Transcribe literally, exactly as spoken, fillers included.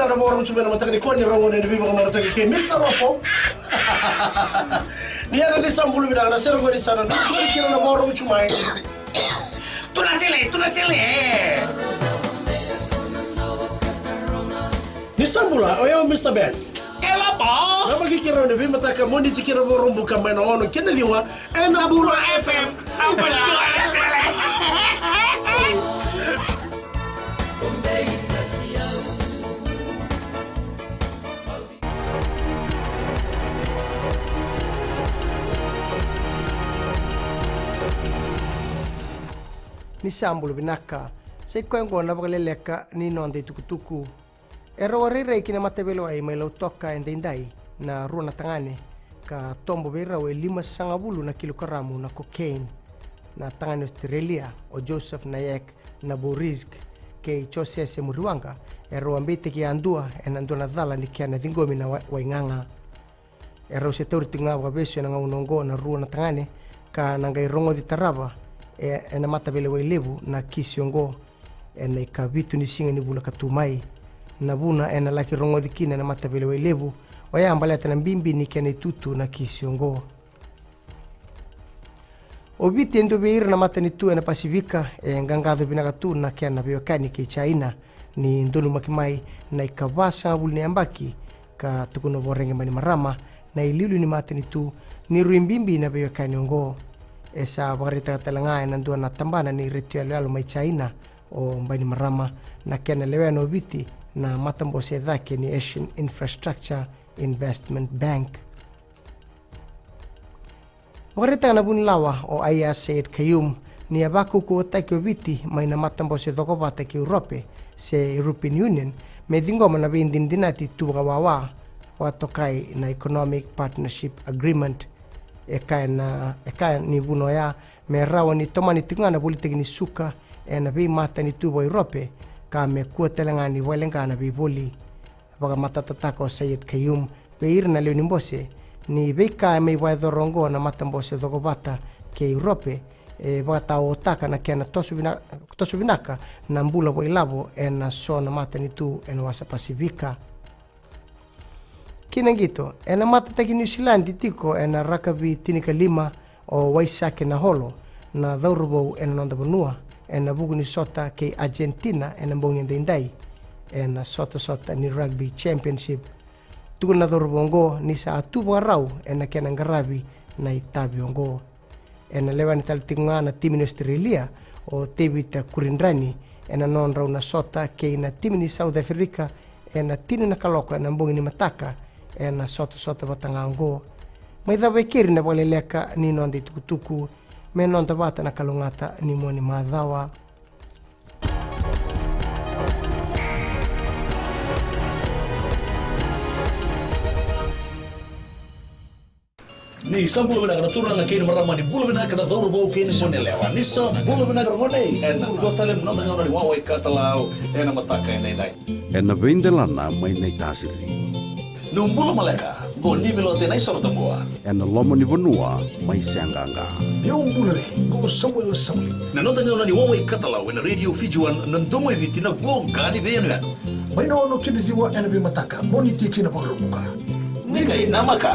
Na vakarogo tu mai na mataka nikua ni rogo ni veivakamarataki kei Misa Lopo. Ni yana ni sa bula vinaka na sere qori sa na dua tu kina na vakarogo tu mai. Tuna sele, tuna sele. Ni sa bula, o yau Mista Ben. Kelapa. Na maki kira ni veimataka mo ni tikira vakarogo buka mai na ono kina ciwa. Ena Bula F M. Ni sa bula vinaka. Sa i koya oqo na vakaleleka ni noda itukutuku. E rau a rairai ki na mataveilewai mai Lautoka edaidai na rua na tagane ka tobo vei rau e limasagavulu na kilokaramu na cocaine. Na tagane Australia o Joseph Nayak Naborisk kei Josese Muriwaqa e rau a beitaki yadua ena dua na cala ni kena ciqomi na wa- waigaga. E rau se tauri tiko ga vakavesu ena gauna oqo na rua na tagane ka na qai rogoci tarava e, ena mataveilewai levu na kisi oqo ena ikavitu ni siga ni vula ka tu mai. Na vuna ena laki rogoci kina ena mataveilewai levu oya baleta na bibi ni kena itutu na kisi oqo. O Viti e dua vei ira na matanitu ena Pasivika e qaqaco vinaka tu na kena veiwekani kei Jaina ni donumaki mai na ikavasagavulu ni yabaki ka tukuna o Voreqe Bainimarama na iliuliu ni matanitu ni rui bibi na veiwekani oqo. E sa vakaraitaka tale ga ena dua na tabana ni retio yaloyalo mai Jaina o Bainimarama na kena lewena o Viti na matabose e cake ni Asian Infrastructure Investment Bank. Vakaraitaka na vunilawa o Aiyaz Sayed-Khaiyum ni a vakaukauwataki o Viti mai na matabose cokovata kei Urope se European Union me ciqoma na veidinadinati tu vakawawa vakatokai na Economic Partnership Agreement. E kaya na, e kaya ni vuna oya me rawa ni tomani tiko ga na volitaki ni suka ena veimatanitu vaka-Europe ka me kua tale ga ni vakaleqa na veivoli. Vakamatatataka o Sayed-Khaiyum vei ira na lewe ni bose ni veika e mai vakayacora oqo na matabose cokovata kei Europe e vakataotaka na kena toso vina- toso vinaka na bula vakailavo ena so na matanitu ena wasa Pasivika. Kina qito, ena matataki Niusiladi tiko ena rakavi tinikalima o Waisake Naholo na cauravou ena noda vanua ena vuku ni sota kei Argentina ena bogi edaidai ena sotasota ni Rugby Championship. Tukuna na cauravou oqo ni sa tu vakarau ena kena qaravi na itavi oqo. Ena lewena tale tiko ga na timi ni Australia o Tevita Kuridrani ena nodrau na sota kei na timi ni South Africa ena tini na kaloko ena bogi ni mataka ena sotasota vata ga oqo. Mai cava e keri na vakaleleka ni noda itukutuku, me noda vata na kalougata ni mua ni macawa. Ni sa bula vinaka na turaga kei na marama, ni bula vinaka na cauravou kei na goneyalewa. Ni sa bula vinaka na gone, ena dua tale na noda gauna ni wawa i katalau ena mataka edaidai. Ena veidelana mai Naitasiri. Niu bula maleka, qo Nimilote Naisorotabua. Ena loma ni vanua mai Seaqaqa. Niu bula re, qo Samuela Sauli. Na noda gauna ni wawa i katalau ena Radio Fiji One, na domo i Viti, na voqa ni veiyanuyanu. Mai na ono ki na ciwa ena veimataka, mo ni tiki na vakarobuka. Ni qai namaka.